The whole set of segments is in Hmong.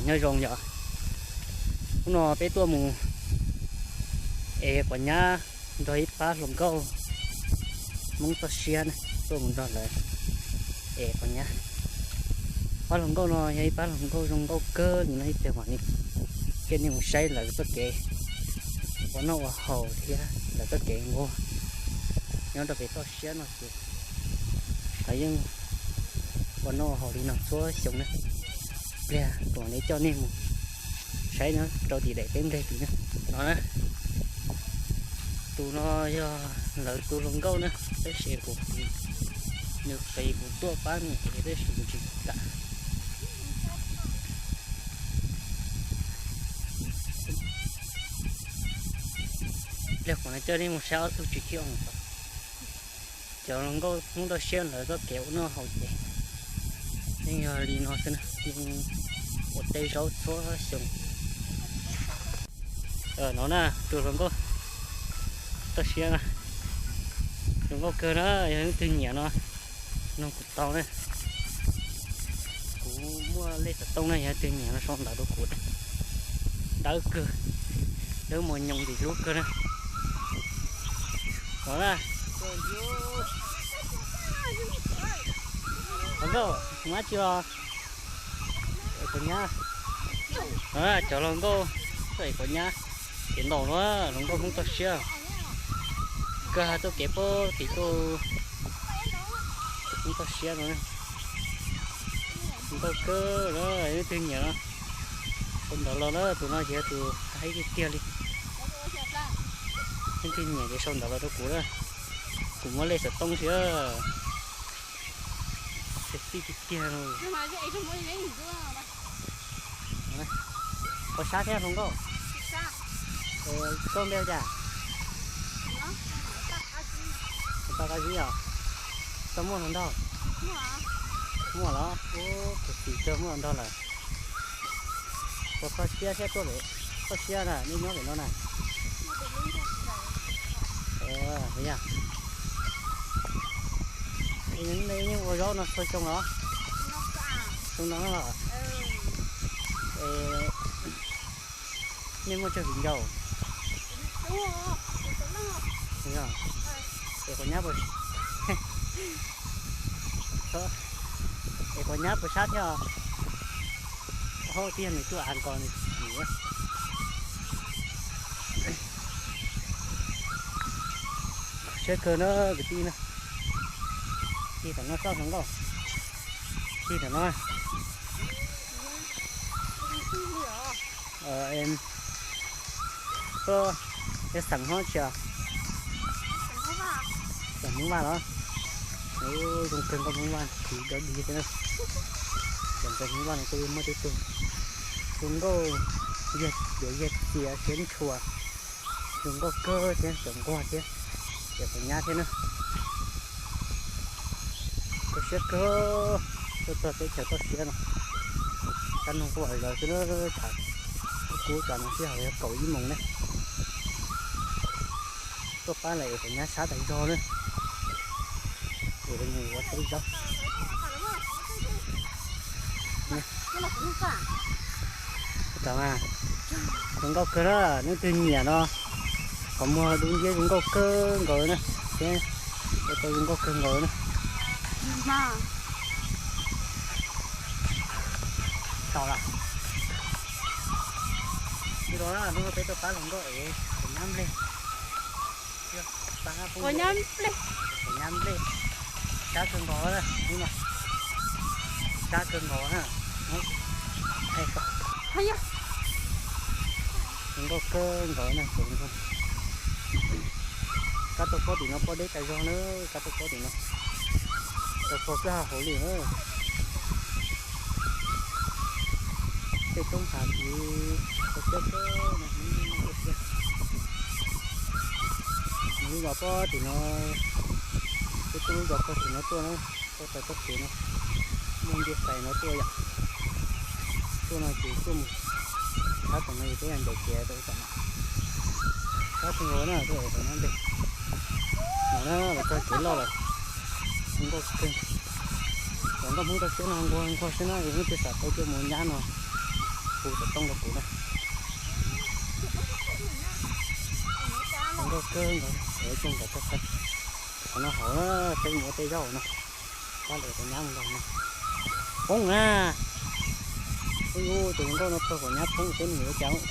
Nyob zoo yom, hnub no peb tuaj mus es quav nyab nrog ib pab hluas nkauj Hmoob toj siab na, tuaj mus nrog lawv es quav nyab. Pab hluas nkauj no yog ib pab hluas nkauj zoo nkauj kawg li no, ib pliag mam li coj nej mus saib lawv txoj kev ua noj ua haus thiab lawv txoj kev nquag nyob rau pem toj siab no ces lawv yeej ua noj ua haus li no txhua xyoo na. Pliag kuv mam li coj nej mus saib nyob rau tim daim teb nplej tid na. No na, tus no yog lawv tus hluas nkauj na, tab sis kuv, nws qis kuv tuaj pab nws es tab sis tsis kam. Pliag kuv mam coj nej mus saib ob tug tsis khib oo. Cov hluas nkauj Hmoob toj siab lawv txoj kev ua noj haus ces yeej yog li no xwb na, yeej ua teb zaub txhua xyoo. No na, tus hluas nkauj toj siab na, hluas nkauj kawg na, yog leej twg nyiam no nug kuv tau na. Kuv muaj lej xov tooj na, yog leej twg nyiam no sau ntawv rau kuv. Dawb kawg, dawb mos nyoos ntim hlub kawg na. No na, hluas nkauj, mus dab tsi los? Ev quav nyab. No na, cov hluas nkauj tuaj ev quav nyab, kev ntaus no, hluas nkauj Hmoob toj siab. Kawg txoj kev puag tim tuaj, Hmoob toj siab no. Hluas nkauj kawg na, leej twg nyiam no sau ntawv los na, tus no ces yog tus haib tiag tiag li. Leej twg nyiam ces sau ntawv los rau kuv na, kuv muaj lej xov tooj thiab. Sexy tiag tiag no. Puas sab thiab hluas nkauj? Koj npe ua cas? Tau qab zib os. Tau muaj hluas nraug? Muaj los? Ub, kuv txiv kawg muaj hluas nraug lawm. Puas kho siab thiab tuaj pem toj siab na, nej nyob pem no na? Yog, nej yeej ua zaub no txhua xyoo los? Xyoo no los? Nej muaj tsawg viv ncaus? Yog, es quav nyab puas, es quav nyab puas sab thiab? Hauv tib yog nws tuaj av nkaus nws tsis chim. Siab kawg na kwv tij na. Tig tom no txoj hluas nkauj. Tig tom no. Koj yog xeem hov tsi? Xeem Hmoob Vaj los? Zoo kawg nkauj Hmoob Vaj, tiv dawb dig xwb na. Cov ntxawg Hmoob Vaj no kuj muaj tej tug zoo nkauj, yog diav yog txias siab ntshua, zoo nkauj kawg thiab, cov nquag thiab, cov nyab thiab na. Kho siab kawg, tuaj txog teb chaws toj siab no, kab noog quaj zom zaws xwb na. Tsam kub kub tsam no sij hawm yog kaum ib moos na. Tuaj pab lawv es quav nyab sab tas zog na, es mus ua teb zaub. Ua tau mas, zoo nkauj kawg na, leej twg nyiam no, qhov muag dub nciab zoo nkauj kawg nkaus na, thiab ua tau zoo nkauj kawg nkaus na. Tau lawm. Hnub no peb tuaj pab hluas nkauj es quav nyab nplej. Quav nyab nplej. Quav nyab nplej. Sab kawg nkaus na, hnub no. Sab kawg nkaus na. Zoo nkauj kawg nkaus na. Kab tuaj pob tim no pob deb tas zog na, kab tuaj pob tim no. Tau kho kwj ha hauv li na. Tej roob hav tid, kho siab kawg no. Nws lub zos pob tim no, peb tuaj lub zos pob tim no tuaj na, tuaj tau txoj kev no, muaj ntiaj teb no tuaj yom. Tuaj no ces tuaj mus sab tom no ces peb yog ncaim kev rau tom no. Sab kawg nkaus na, tuaj es tom no npe. No na, los txog kev loj lawm. Nkauj kawg. Los nkauj Hmoob toj siab no nquag nquag xwb na, es hnub twg xam tau coj mus nyab no. Hu xov tooj rau kuv na. Zoo nkauj kawg nkaus, zoo nkauj kawg. Qhov no hauv na, peb mus ua tej zaub no. Pab lawv cov nyab mus nrog no. Poob na. Ub, tus zoo nkauj no txog kom nyab poob seb nws yuav cas.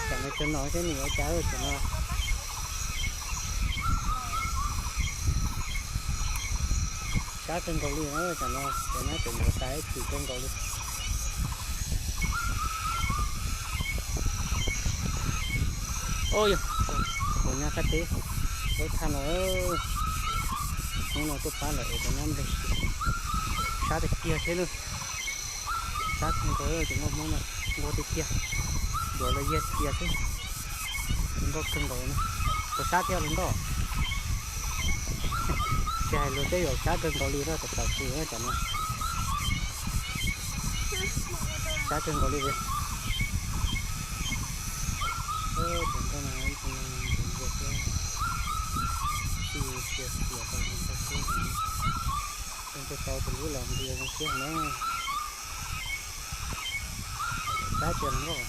Tam no cov no seb nws yuav cas tam no. Sab kawg nkaus li na, tam no cov nyab cov ncuav tas ib chim kawg nkaus li. Ub yog, tus nyab sab teb, lub thaj no, hnub no tuaj pab lawm es tus nyab npleg, sab tiag tiag thiab na. Sab kawg nkaus, tus nkauj Hmoob no nquag tiag tiag, duav los yiag tiag xwb. Zoo nkauj kawg nkaus, puas sab thiab zoo nkauj? Tsis hais lus tej zaum sab kawg nkaus li na, tam tam sis tam no. Sab kawg nkaus li. Tus nkauj no ib tug npleg thiab, tsis txias txias tau zoo nkauj xwb. Zoo nkauj tau tus lub los ntias zoo siab na. Sab tiag zoo nkauj.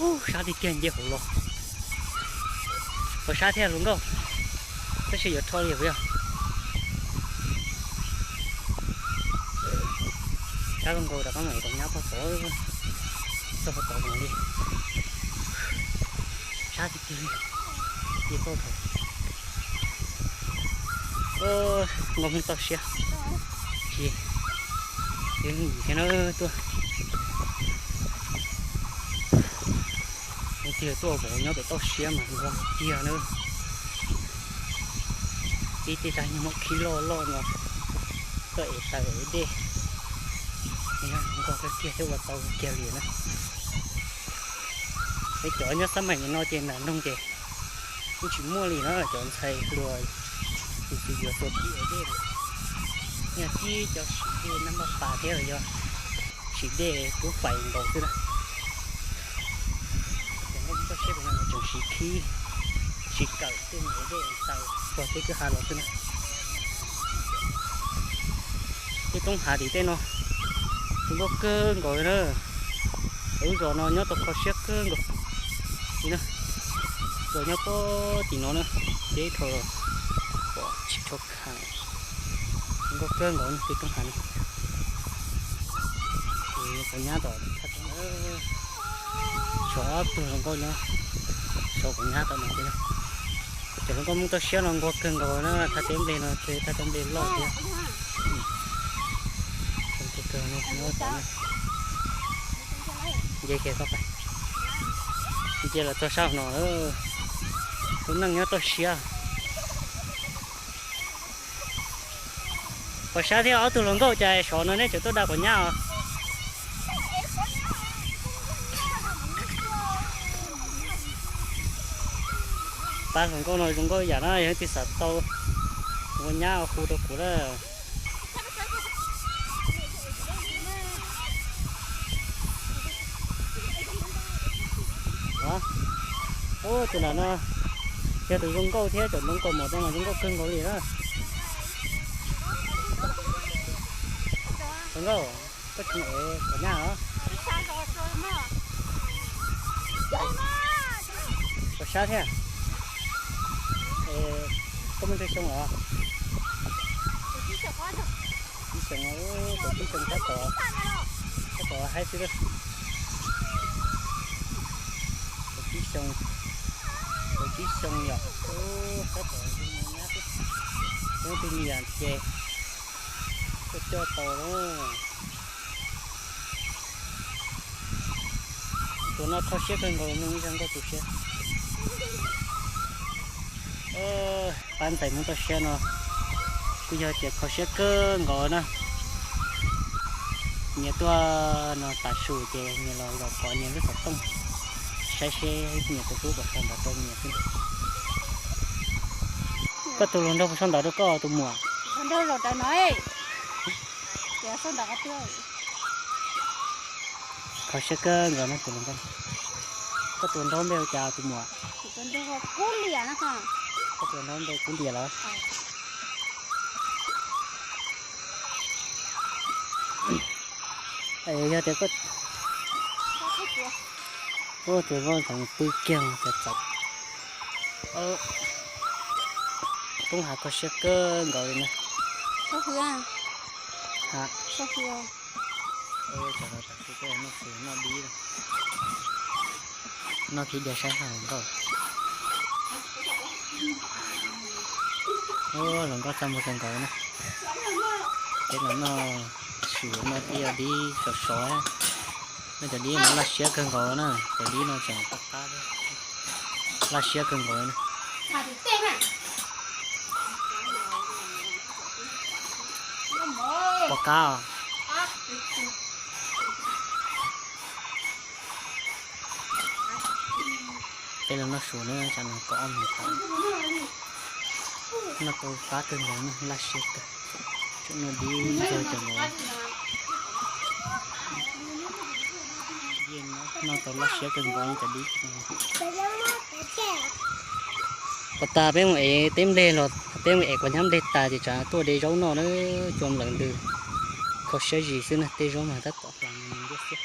Ub, sab tiag tiag nce hauv los. Puas sab thiab hluas nkauj? Tab sis yuav rho li puas yog? Sab zoo nkauj, rov qab mus tom nyab pog tod, txog pog tod li. Sab tiag tiag li. Ces tau thaum nkauj Hmoob toj siab, ces yog yim thiab na tuaj. Tus twg tuaj vauv nyob pem toj siab mas nquag tiag na. Tib tej tag nyuag muaj khib loj loj no, tuaj ev taws ev dej, nquag kawg kiag thiab ua tau kiag li na. Peb cov nyob xab maim no ces nram nroog ces kuj tsis muaj li na, cov ntxhais hluas tus txiv yuav txua tib ev dej, yog tib cov siv dej nab npaj pas thiab los yog siv dej tub fais nkaus xwb na. Ces nkauj Hmoob toj siab pem no tseem siv khib, siv kawm tej mus ev dej taws pog teb kwj ha los xwb na. Tej roob hav tim tej no zoo nkauj kawg nkaus na. Lub zos no nyob tau kho siab kawg nkaus li na. Zos nyob pob tim no na, deb dhau los pom tsis tshua khav. Zoo nkauj kawg nkaus tej roob hav no. Kuv nyab tom, saum ob tug hluas nkauj nyob, saum kuv nyab tom no. Cov hluas nkauj Hmoob toj siab no nquag kawg nkaus na, thaj teb nplej no ces thaj teb nplej loj thiab. Nce kiag txoj pais, nce los txog sab no, lub neej nyob toj siab. Puas sab thiab ob tug hluas nkauj, cas saum no neb tseem tuaj da quav nyab os? Pab hluas nkauj no zoo nkauj yam na, yog leej twg xav tau ua nyab hu rau kuv na. Ub, tus nram no yog tus zoo nkauj thiab, cov ntoo kaus mom no mas zoo nkauj kawg nkaus li na. Nkauj, koj tsis ev kom nyaj los? Koj sab thiab. Koj muaj ntau xyoo los? Ib xyoo, kaum tsib xyoo tab tom, tab tom haib xwb. Kaum tsib xyoo, kaum tsib xyoo yom. Tab tom nyab xwb. Muaj tus niam ces kuj coj tau lauj. Tus no kho siab kawg nkaus, nug ib zag nkauj tu siab. Pab ntxhais Hmoob toj siab no kuj yog tias kho siab kawg nkaus na. Nyias tuaj no tav su ces nyias los zaum pov nyias lub xov tooj, saib seb nyias tus hlub puas sau ntawv rau nyias xwb. Koj tus hluas nraug puas sau ntawv rau koj tus muam? Kho siab kawg nkaus na tus hluas nkauj. Koj tus hluas nraug npe hu cas tus muam? Koj tus hluas nraug npe Kub Lias los? Yog tias koj, tus hluas nkauj tseem pw kiag txawm, poob hav kho siab kawg nkaus li na. Noj su noj dib, noj kiv diav saib hluas nkauj. Hluas nkauj txaj muag kawg nkaus na. Peb los noj su noj dib, dib sov sov. Noj cov dib no laj siab kawg nkaus na, cov dib no tseem poj qab thiab, laj siab kawg nkaus na. Poj qab os. Peb los noj su na, tsam no kaum ob moos tawm, noj tau qab kawg nkaus na, laj siab kawg. Tseem noj dib ntxuag cov no, noj tau laj siab kawg nkaus cov dib. Puas tas peb mus ev teb nplej los, peb mus ev quav nyab nplej tas ces tsam tuaj de zaub noj na, cua nplawm ntws, kho siab zis xwb na, tej zaub mas tab tom hla ntws xiab.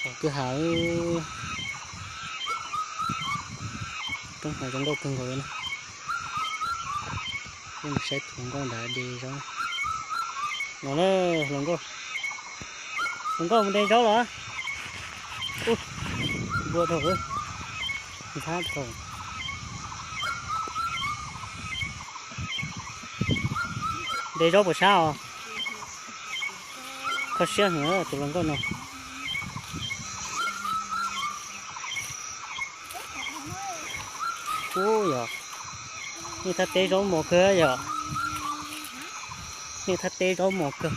Tau kwj ha, roob hav zoo nkauj kawg nkaus na. Peb mus saib tus hluas nkauj nrad de zaub no na. Hluas nkauj, hluas nkauj mus de zaub los? Npua dhau, ntxhab dhau. De zaub puas sab os? Kho siab heev tus hluas nkauj no. Ub yog, nej thaj teb zaub mos kawg yog, nej thaj teb zaub mos kawg.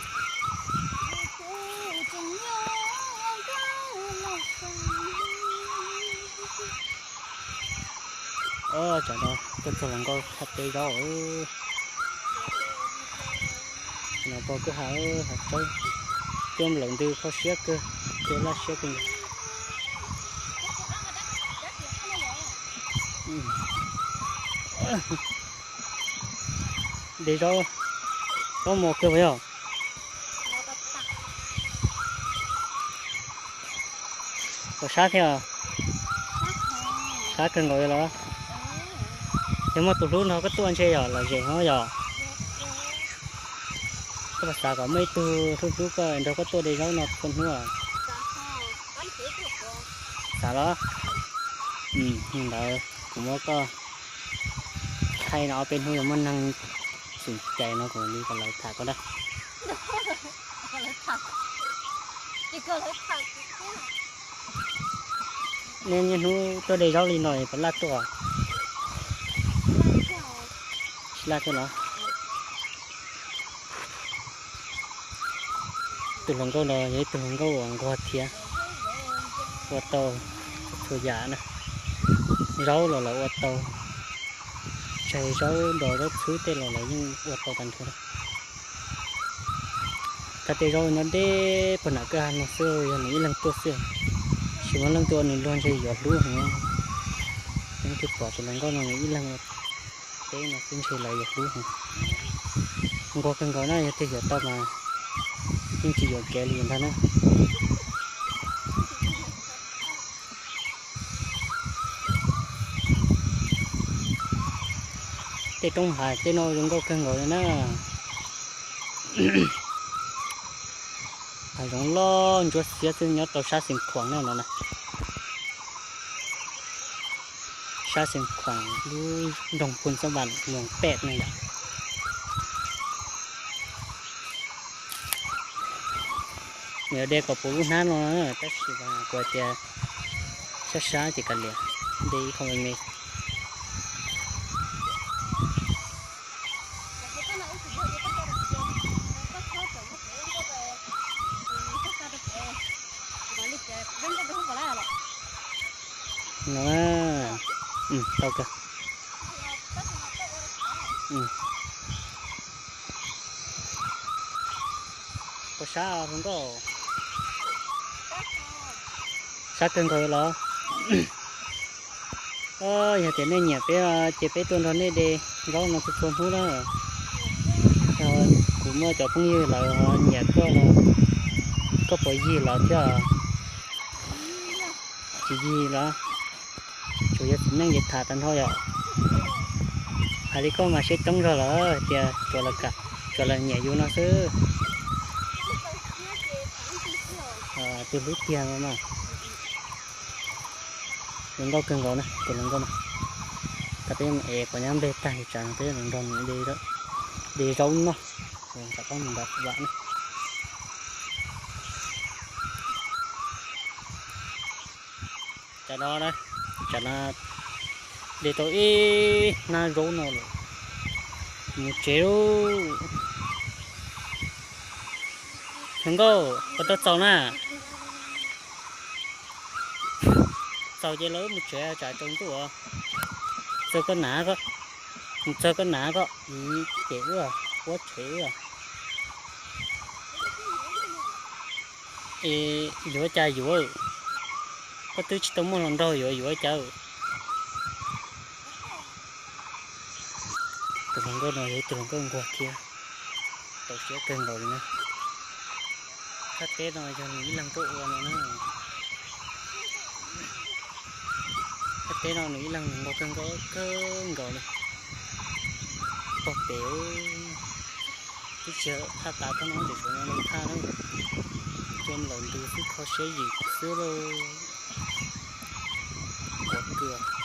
Tsam no tuaj txog hluas nkauj thaj teb zaub. Los pom kwj ha, hav tsaub, cua nplawm ntws kho siab kawg, cua laj siab kawg nkaus. De zaub, zaub mos kawg puas yog? Puas sab thiab? Sab kawg nkaus los? Yog muaj tus hlub nrog koj tuaj ntshe yog lom zem no yog. Koj puas xav kom muaj ib tug hlub hlub koj nrog koj tuaj de zaub no txhua hnub? Xav los? Ntawd kuv muab koj thaij no ob peb hnub yog muaj neeg txwm cai no kuv li kom lawv tham koj na. Nej niaj hnub tuaj de zaub li no puas laj tuaj? Tsis laj thiab los? Tus hluas nkauj no yog ib tug hluas nkauj uas nquag thiab, ua tau txhua yam na. Zaub los lawv ua tau, tseg zaub nrog zaub txhwb tej los lawv yeej ua tau tag nrho. Thaj teb zaub nyob deb puag nram kwj ha no xwb, yog nws ib leeg tuaj xwb, tsis muaj leej twg ua nws luag ntshe yuav hlub heev. Leej twg pom tus hluas nkauj no nws ib leeg ua teb no xwb ntshe lawv yuav hlub heev. Nquag kawg nkaus na, yog tiag yuav tau mas Yeej tsis yuam kev li ntag na. Tej roob hav tej no zoo nkauj kawg nkaus li na. Hav zoov loj ntsuab xiab xwb nyob rau sab Xeev Khuam na no na. Sab Xeev Khuam lub nroog Phu Xab Vam moos pem no yom. Nws yog de kom puv lub hnab no na, tab sis mas kuv hais tias sab sab ces kav liam, de ib qho me me. No, tau kawg. Puas sab hluas nkauj? Sab kawg nkaus los? Yog tias nej nyiam peb ces peb tuaj nrog nej de zaub no txhua txhua hnub na. Kuv muaj cov phooj ywg lawv nyiam koj los, koj puas yig lawv thiab? Tsis yig los? Tsuas yog txiv neej ces tham tag nrho yom. Hais li koj mas siab coob zog lawm tias tsuas lawv nyiam yus no xwb. Tus hlub tiag no na. Hluas nkauj kawg nkaus na, tus hluas nkauj no. Tag peb mus ev quav nyab nplej tag tsam no peb los nrog nws de zaub noj, rov qab mus nram vam na. Tsam no, tsam no de tau ib hnab zaub no lawm, mus tsev lauj. Hluas nkauj, puas tau txaus na? Txaus ces lawv mus tsev tsam tsaus ntuj os. Txog koj nav, txog koj nav koj ces wb ua tsev wb. Es yuav cas yuav, koj twb tsis tau muaj hluas nraug yuav yuav cas. Tus hluas nkauj no yog ib tug hluas nkauj nquag thiab, txaus siab kawg nkaus li na. Thaj teb no yog nws ib leeg tuaj ua no na. Thaj teb no nws ib leeg nws nquag kawg nkaus kawg nkaus li. Pog pem, twb tsis thaj tas thaj no ces suav no thaj na. Tua lawm ntws xwb kho siab yim xwb lauj. Quav kws.